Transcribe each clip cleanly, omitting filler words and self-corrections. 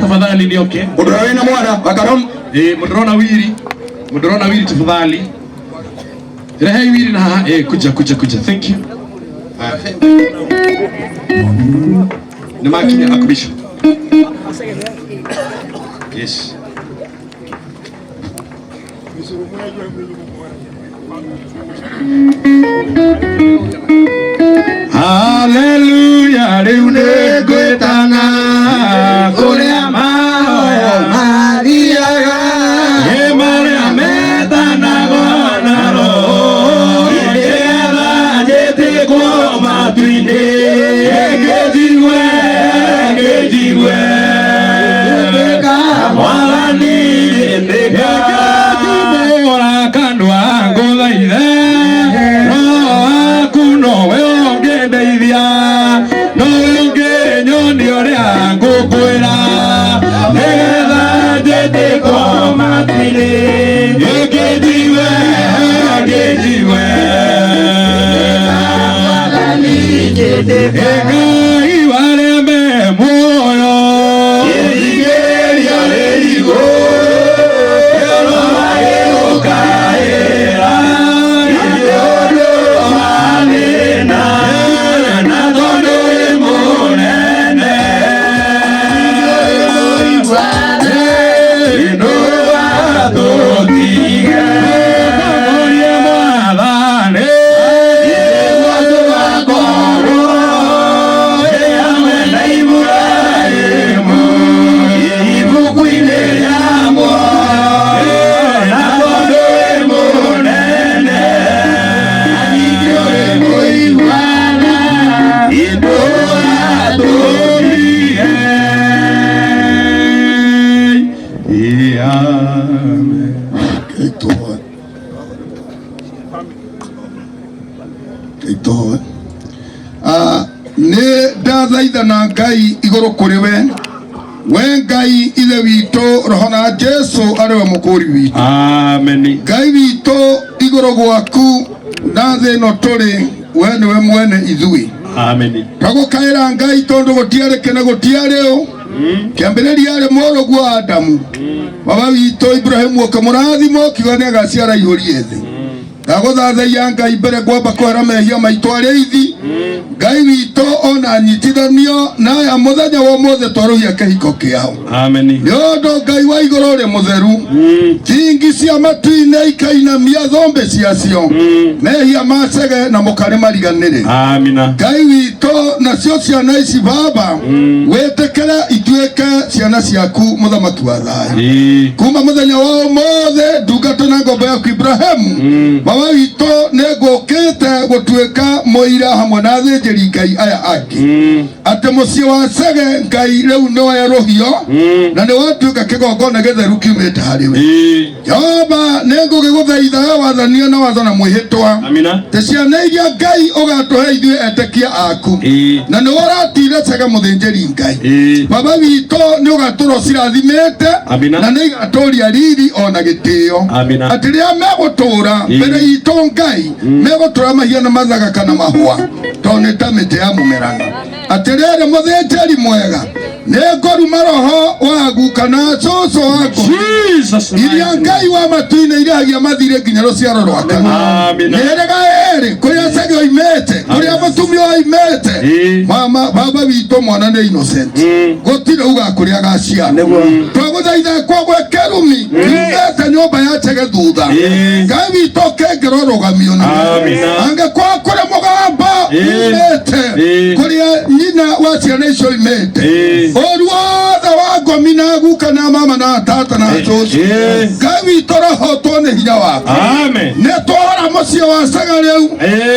Tafadhali nioke. Mũndũ ũrĩa wĩna mwana wakarom. Mũndũ wiri. Mũndũ wiri tafadhali. Rehei wiri na haha. Kuja kuja kuja. Thank you. Nĩ makinya akubisha. Yes. Haleluya rĩu nĩ ngwĩtana kũrĩa mahoya mathiaga ĩ marĩa metanagwo na roho nĩgetha njĩtĩkwo matu-inĩ ngĩnjigue ngĩnjigue Mwathani njĩtĩka ngĩtumũra kanua ngũthaithe roho waku nowe ũngĩndeithia nowe ũngĩnyonia ũrĩa ngũkwĩra nĩgetha njĩtĩkwo matu-inĩ ngĩnjigue ngĩnjigue Ngai warĩa me muoyo Kĩrigĩrĩrio rĩ igũrũ magĩgũkaĩra nĩ ũndũ wa thĩna na tondũ wĩ mũnene ndũgatũtige Tũtongorie Mwathani nĩguo tũgakorwo twĩ hamwe na Iburahĩmu ibuku-inĩ rĩa muoyo na tondũ wĩ mũnene na ningĩ ũrĩ mũiguana ndũgatũtige. Amen. Ngai tũhoe. Nĩ ndathaithana Ngai igũrũ kũrĩ we we Ngai ithe witũ roho na Jesu arĩ we mũkũri witũ. Amen. Ngai witũ igũrũ gwaku na thĩ ĩno tũrĩ we nĩwe mwene ithuĩ. Amen. Twagũkaĩra Ngai tondũ gũtiarĩ kĩne gũtiarĩ ũ kĩambĩrĩria arĩ mũrũguo Adamu baba witũ Ibrahimu ũkĩmũrathima ũkiuga nĩ agaciara ihũrie thĩ. Ndagũthathaiya Ngai mbere ngwamba kwehera mehia maitũ arĩithi Ngai witũ ona nyitithanio na aya mũthenya wa ũmũthĩ twarũhia kĩhiko kĩao. Amen. Nĩ ũndũ Ngai wa igũrũ ũrĩ mũtheru thingi cia matu-inĩ ikainamia thũmbĩ ciacio mehia ma cege na mũkarĩ mariganĩre. Amina. Ngai witũ nacio ciana ici baba wĩtĩkĩre ituĩke ciana ciaku mũthamaki wa thayũ. Kuma mũthenya wa ũmũthĩ ndungata na ngombo yaku Ibrahimu baba witũ nĩ ngũkĩte gũtuĩka mũira hamwe na athĩnjĩri Ngai aya angĩ atĩ mũciĩ wa Cege Ngai rĩu nĩ werũhio na nĩ watuĩka kĩgongona gĩtheru kiumĩte harĩ we. Jehova nĩ ngũgĩgũthaitha we wathania na watho na mwĩhĩtwa Amina. tĩ ciana iria Ngai ũgatũhe ithuĩ etĩkia aku na nĩ ũratire Cege mũthĩnjĩri Ngai baba witũ nĩ ũgatũra ũcirathimĩte Amina. na nĩ igatũria riri ona gĩtĩo Amina. atĩ rĩrĩa megũtũra mbere itũ Ngai megũtũra mahiana mathaga kana mahũa tondũ nĩ ta mĩtĩ ya mũmerano. Atĩrĩrĩ mũthĩnjĩri mwega nĩ ngũruma roho wagu kana cũcũ waku Jesus. iria Ngai wa matu-inĩ iragia mathirĩ nginya rũciaro rwa kana. Amina. Mĩhĩrĩga ĩrĩ kũrĩa Cege oimĩte kũrĩa mũtumia oimĩte mama baba witũ mwana nĩ innocent gũtirĩ uga kũrĩa agaciarwo. Twagũthaitha kwoguo kĩrumi kiumĩte nyũmba ya Chege thutha Ngai witũ kĩngĩra ũrũgamio nĩ Amina. angĩkorwo kũrĩ mũgambo umĩte kũrĩa nyina wa ciana icio oimĩte ũru wothe wa ngomi na guka na mama na tata na cũcũ Ngai witũ rohotwo nĩ hinya waku. Amen. Nĩ twahora mũciĩ wa Cege rĩu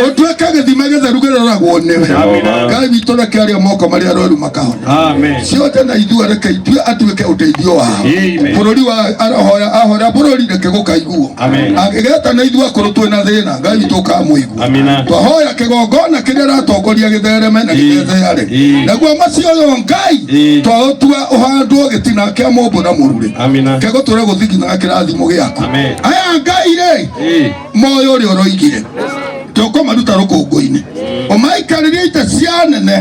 ũtuĩke gĩthima gĩtheru kĩroragwo nĩwe. Amina. Ngai witũ reke arĩa moko marĩa arwaru makahona Amen. ciothe na ithuĩ reke ithuĩ atuĩke ũteithio wao. Amen. Bũrũri wa ahoya ahoya bũrũri reke gũkaiguo Amen. angĩgeta na ithuĩ akũrũ twĩna thĩna Ngai witũ ũkamũigua. Amina. Twahoya kĩgongona kĩrĩa aratongoria gĩthereme na gĩthetheare naguo mũciĩ ũyũ Ngai twaũtua ũhandwo gĩtina kĩa mũmbũ na mũrurĩ Amina. kegũtũra gũthiginaga kĩrathimo gĩaku. Amen. Aya Ngai rĩ moyo ũrĩa ũroigire Tũkũmaruta rũkũngũ-inĩ ũmaikarĩrie ite cia nene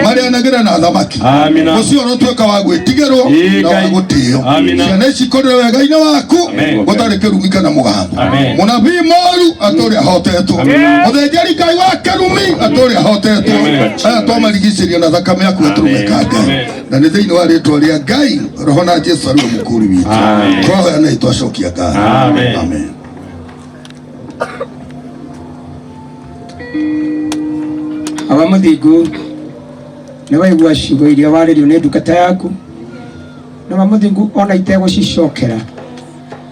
marĩanagĩre na thamaki. Amina. Ũcio ũrotuĩka wa gwĩtigĩrwo Ĩĩ, na wa Ngai. gũtĩo. Amina. Ciana ici ikũrĩre wega-inĩ waku Amen. gũtarĩ kĩrumi kana mũgambo. Amen. Mũnabii moru atũre ahotetwo. Mũthĩnjĩri Ngai wa kĩrumi atũre ahotetwo. Amen. Aya twamarigicĩria na thakame yaku gatũrũme ka Ngai. Amen. Na nĩ thĩinĩ wa rĩtwa rĩa Ngai Roho na Jesu arĩ we mũkũri witũ. Amen. Twahoya na twacokia ngatho. Amen. Amen. Awa mũthingu nĩ waigua ciugo iria warĩrio nĩ ndungata yaku na wa mũthingu ona itegũcicokera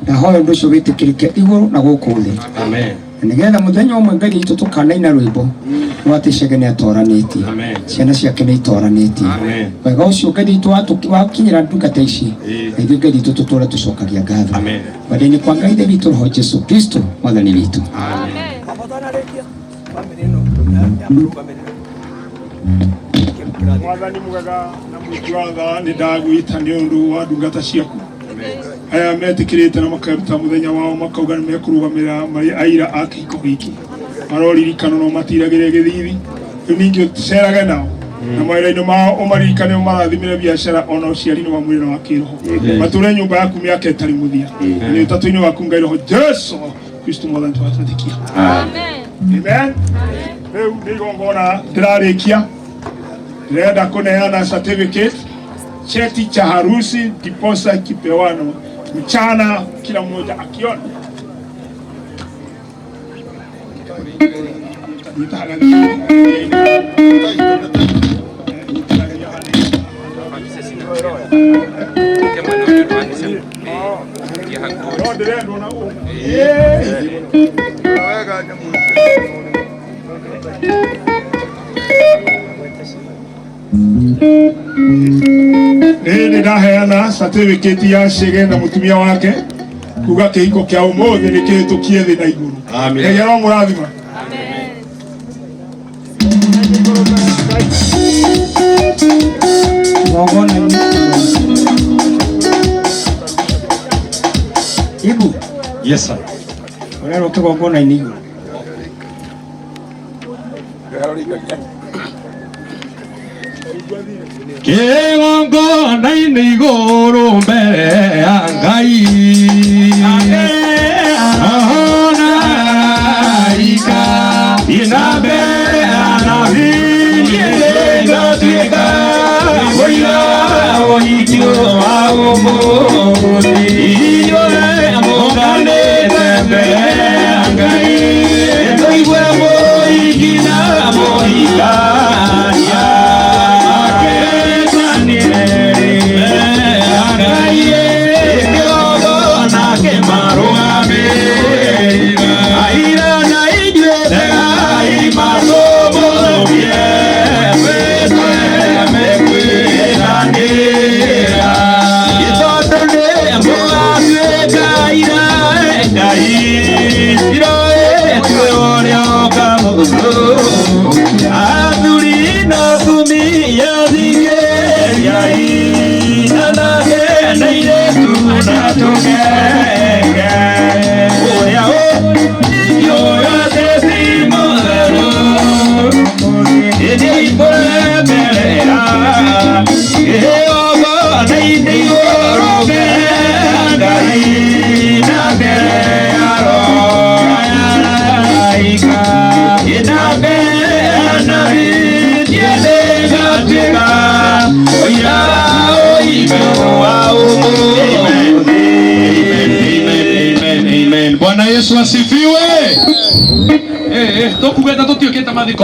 na hoya ũndũ ũcio wĩtĩkĩrĩke igũrũ na gũkũ thĩ. Amen. Na nĩgetha mũthenya ũmwe Ngai witũ tũkanaina rwĩmbo rwa atĩ Chege nĩ atoranĩtie. Amen. Ciana ciake nĩ itoranĩtie. Amen. Wega ũcio Ngai witũ wakinyĩra ndungata ici Ĩĩ. na ithuĩ Ngai witũ tũtũre tũcokagia ngatho. Amen. Wendo-inĩ kwa Ngai Ithe witũ Roho Jesu Kristo Mwathani witũ. Mwathani mwega na mwiki wa tha nĩ ndagwĩta nĩ ũndũ wa ndungata ciaku aya metĩkĩrĩte na makaruta mũthenya wao makauga nĩ mekũrũgamĩrĩra marĩ aira a kĩhiko gĩkĩ maroririkano no matiragĩre gĩthithi rĩu ningĩ ũcerage nao na mawĩra-inĩ mao ũmaririkane ũmarathimĩre biacara ona ũciari-inĩ wa mwĩrĩ na wa kĩroho matũre nyũmba yaku mĩaka ĩtarĩ mũthia na nĩ ũtatũ-inĩ waku Ngai Roho Jesu Kristo Mwathani twatwĩtĩkia. Amen. Rĩu nĩ igongona ndĩrarĩkia ndĩrenda kũneana certificate cheti cha harusi ndiposa kipewano mchana kila mmoja akiona. No ndĩrendwo na ũũ. Nĩ nĩ ndaheana certificate ya Chege na mũtumia wake kuga kĩhiko kĩa ũmũthĩ nĩ kĩhĩtũkie thĩ na igũrũ. Amen. Ngai aromũrathima. Igongona-inĩ Ibu Yes sir. ũrerwo kĩgongona-inĩ igũrũ. Kĩgongona-inĩ igũrũ mbere ya Ngai Ahona ika ina mbere ya nabii nĩngatuĩka mũira ũhiki wa ũmũthĩ inyuĩ mũnganĩte mbere ya Ngai tũigue mũhiki na mũhikania Athuri na atumia thikĩrĩriai, anake na airĩtu na tũkenge. Ũrĩa ũyũ ti mũtheru, ĩthiĩ ikũremerera, kĩgongona-inĩ igũrũ mbere ya Ngai na mbere ya roho ya araika, na mbere ya nabii nĩngatuĩka ũira ũhiki wa ũmũthĩ. Amen, amen, amen. Bwana Yesu asifiwe. Tũkugeta tũtiũkĩte mathiko.